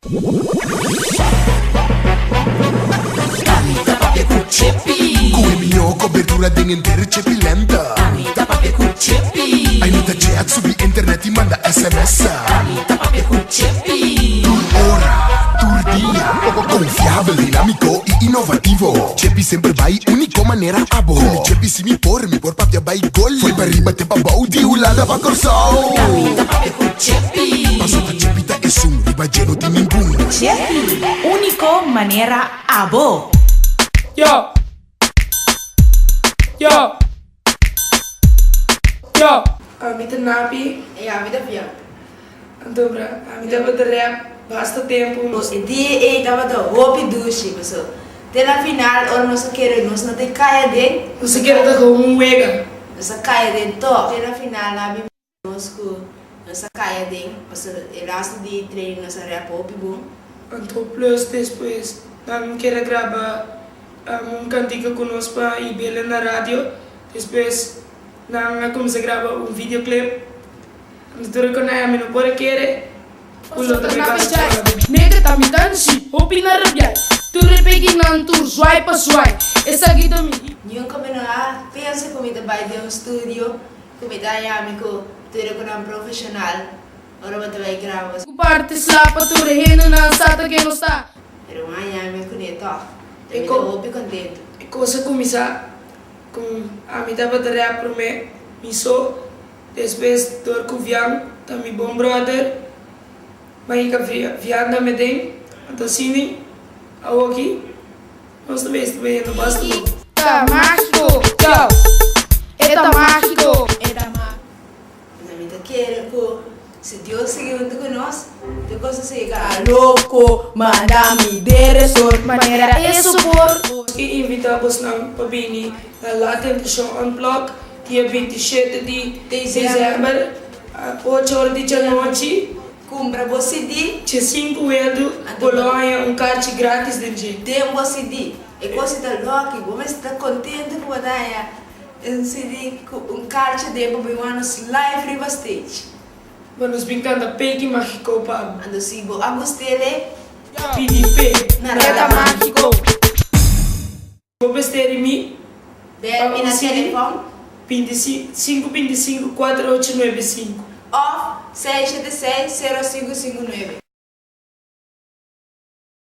Ami ta papia ku Chepi. Ku e mihó kobertura den henter Chepi Lenta. Ami ta papia ku Chepi. Ai no ta chat, subi internet i manda sms. Ami ta papia ku Chepi. Tur ora, tur dia. Konfiabel, dinámiko i inovativo. Chepi semper bai úniko manera abo. Ku mi Chepi si mi por, mi por papia bai gol. Foi pa riba te pa bou, di Hulanda pa Kòrsou. Ami ta papia ku Chepi. Pasobra Chepi ta esun, riba dje no tin ningun. Chepi, úniko manera abo. Yo. Yo. Yo. Ami ta Napi. I ami ta Fiat. Anto bra, ami tabata rap basta tempu. E dia ei tabata hopi dushi, paso te na final ora nos a kere nos no te kai aden. Nos a kere ta komo un wega. Nos a kai aden tòg. Te na final abi nos ku nos a kai aden, paso e lastu di training nos a rap hopi bon. Anto plus despues nan kere graba un kantika ku nos pa Ibele na radio, despues nan a kuminsá graba un videoclip. Anto tur e konai ami no por a kere ku lo ta bay pasa ku ami. Nega ta mi kanshi, hopi na rabiai. Tur e peginan tur zwai pa zwai. Esaki ta mi. Nunka mi no a pensa ku mi ta bai den un studio ku mi ta haña mi ku tur e kunan profeshonal ora bo ta bai graba. Ku parti sla pa tur e hendenan sa ta ken nos ta. Pero mi a haña mi kuné tòg. Ta mi ta hopi kontentu. E kos a kuminsá ku ami tabata rap promé mi so. Despues dor ku Vian ta mi bon brother, m'a hinka Vian tambe den, anto asina awoki nos ta mester bayendo basta bon. Ta mágiko, yo, e ta mágiko. E ta mágiko. Na mi ta kere ku si Dios sigui huntu ku nos, tur kos ta sigui kaba. Loko, manda mi den resort, manera e sopor. I invitá bosnan pa bini na La Tentacion Unplugged Dia 27 di desèmber, ocho ora di djanochi. Kumpra bo CD. Dje sinku werdu, bo lo haña un karchi grátis den dje. Den bo CD. E kos ta lòki. Bo mester ta kontentu ku bo ta haña un CD ku un karchi den pa bo wak nos live riba stage. Bo nos bin kanta Peki Mágiko pa bo. Anto si bo a gust'el, Pidi p'e. Na Rada Mágiko. Bo mester di mi Bel pa mi un na CD telefòn. 25 25 4 8 9 5. Òf 6 7 6 0 5 5 9.